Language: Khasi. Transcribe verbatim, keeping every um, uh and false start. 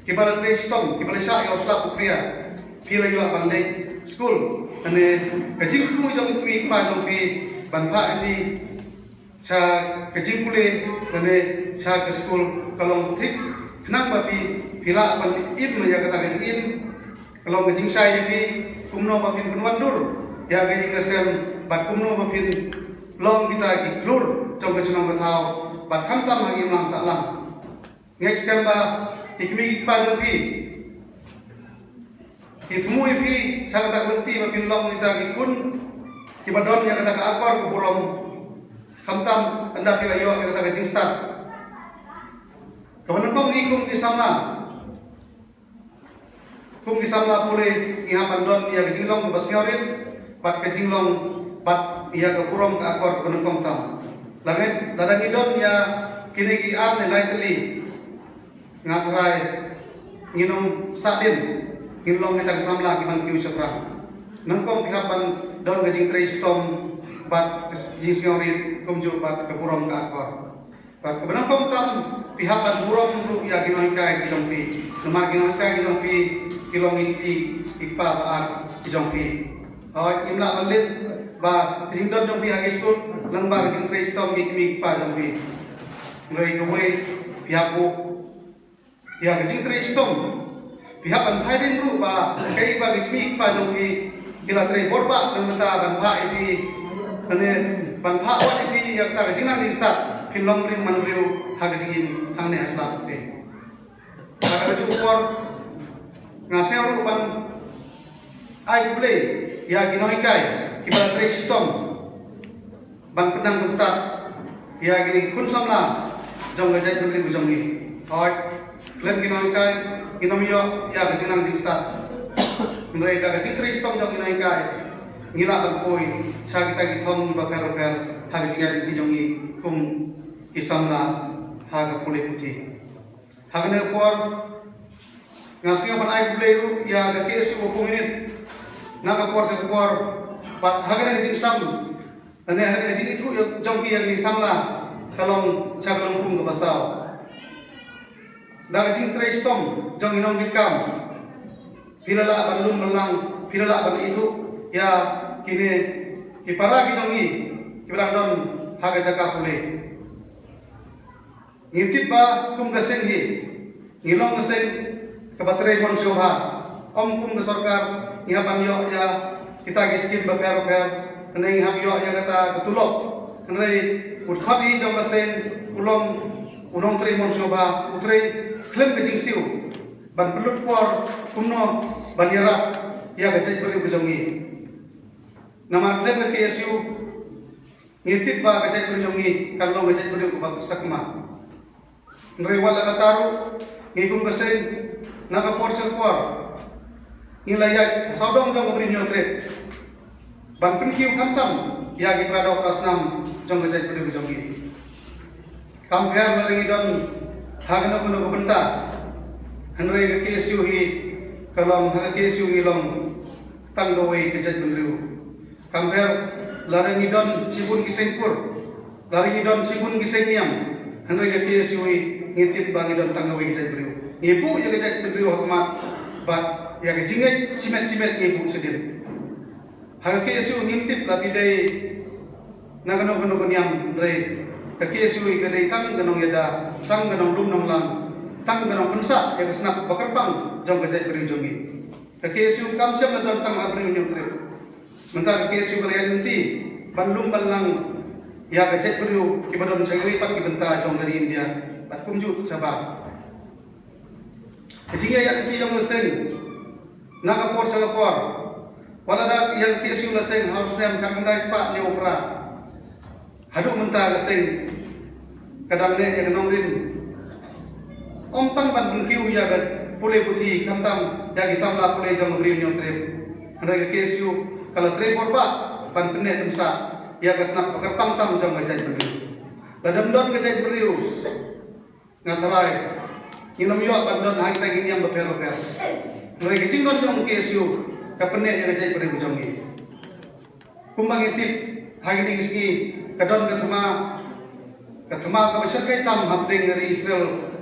kiba la trei shitom, kiba la shah ïa u slap u khria, phi la ïoh ban leit skul. Lane ka jingthmu jong i kmie i kpa jong phi ban phah ïa phi sha ka jingpule lane sha ka skul ka long thik khnang ba phi, phi lah ban im ïa kata ka jingim. Ka long ka jingshai ïa phi kumno ba phin pynwandur ïa ka ïing ka sem bad kumno ba phin long kita ki khlur jong ka shnong ka thaw bad khamtam ha ki imlang sahlang. Ngeit skhem ba ki kmie ki kpa jong phi ki thmu ïa phi sha kata ka lynti ba phin long kita ki khun kiba don ïa kata ka akor ka burom, khamtam ynda phi la ïoh ïa kata ka jingstad. Kaba nyngkong ngi kum ki samla, kum ki samla pule ngi hap ban don ïa ka jinglong kaba sngewrit bad ka jinglong bad ïa ka burom ka akor kaba nyngkong tam. Lada ngi, lada ngi don ïa kine ki ar ne lai tylli, nga tharai ngin ym sahdien, ngin long kita ki samla kiban kiew shaphrang. Nyngkong phi hap ban don ka jingtrei shitom bad ka jingsngewrit kumjuh bad ka burom ka akor. Bad kaba nyngkong tam, phi hap ban burom ruh ïa ki nonghikai ki jong phi. Namar ki nonghikai ki jong phi ki long ki kmie ki kpa ba ar ki jong phi. Hooid, ngim lah ban leh ba ka jingdon jong phi ha ki skul lyngba ka jingtrei shitom ki kmie ki kpa jong phi. Hynrei kawei, phi hap buh ïa ka jingtrei shitom. Phi hap ban phai ding ruh ba kaei ba ki kmie ki kpa jong phi ki la trei bor bha na ka bynta ban phah ïa phi, lane ban phah wat ïa phi ïa kata ka jingnang jingstad, phin long briew manbriew ha ka jingim hangne ha sla pyrthei. Bad ha kajuh ka por nga sngew ruh ban ai khublei ïa ki nonghikai kiba la trei shitom ban pynnang pyntad ïa kine ki khun samla jong ka jaitbynriew jong ngi. Hooid, khlem ki nonghikai ngin ym ïoh ïa ka jingnang jingstad. Hynrei da ka jingtrei shitom jong ki nonghikai ngi lah ban poi sha kita ki thong kiba pher bapher ha ka jingïaid lynti jong ngi kum ki samla ha ka pule puthi. Ha kane ka por nga sngew ban ai khublei ruh ïa ka K S U ba kum minit na ka por sha ka por. Bad ha kane ka jingsam lane ha kane ka jingithuh jong ki ïa kine ki samla ka long sha ka lympung kaba saw. Da ka jingtrei shitom jong ki nongkitkam phi la lah ban lum ban lang, phi la lah ban ithuh ïa kine ki para ki jong ngi kiba dang don ha ka jaka pule. Ngi tip ba kum ka seng hi ngi long ka seng kaba trei mon sngewbha. Ym kum ka sorkar ngi hap ban ïoh ïa kita ki skim bapher bapher, hynrei ngi hap ïoh ïa kata ka tulop. Hynrei u dkhot hi jong ka seng u long u nongtrei mon sngewbha, u trei khlem ka jingsiew ban pynlut por kumno ban ïarap ïa ka jaitbynriew ka jong ngi. Namar khlem ka K S U ngi tip ba ka jaitbynriew jong ngi kan long ka jaitbynriew kaba sakma. Hynrei wat la katta ruh ngi kum ka seng na ka por sha ka por ngi la ïaid ha sawdong jong ka Bri Hynñiewtrep ban pynkiew khamtam ïa ki para doh para snam jong ka jaitbynriew jong ngi. Kam pher lada ngi don ha kano kano ka bynta, hynrei ka K S U hi ka long, ha ka K S U ngi long tang kawei ka jaitbynriew. Kam pher lada ngi don shibun ki seng kur, lada ngi don shibun ki seng niam, hynrei ka K S U hi ngi tip ba ngi don tang kawei ka jaitbynriew. Ngi buh ïa ka jaitbynriew ha khmat bad ïa ka jingngeit shimet shimet ngi buh shadien. Ha ka K S U ngim tip la phi dei na kano kano ka niam, hynrei ka K S U ka dei tang ka nongïada, tang ka nonglum nonglang, tang ka nongpynsah ïa ka snap ba kyrpang jong ka jaitbynriew jong ngi. Ka K S U kam shym la don tang ha Bri Hynñiewtrep. Mynta ka K S U ka la ïaid lynti ban lum ban lang ïa ka jaitbynriew kiba don sha kiwei pat ki bynta jong ka ri India bad kumjuh shabar. Ka jingïaid lynti jong ka seng na ka por sha ka por, wat la da ïa ka K S U la seng ha u snem khatkhyndai spah hynñiewphew phra, haduh mynta ka seng ka dang neh ïa ka nongrim. Ym tang ban pynkiew ïa ka pule puthi khamtam ïa ki samla pule jong ka Bri Hynñiewtrep, hynrei ka K S U ka la trei bor bha ban pynneh pynsah ïa ka snap ba kyrpang tam jong ka jaitbynriew. Lada ym don ka jaitbynriew, nga tharai ngin ym ïoh ban don ha kita ki niam bapher bapher. Hynrei ka jingdon jong ka K S U ka pynneh ïa ka jaitbynriew jong ngi. Kumba ngi tip, ha kine ki sngi ka don ka thma, ka thma kaba shyrkhei tam hapdeng ka ri Israel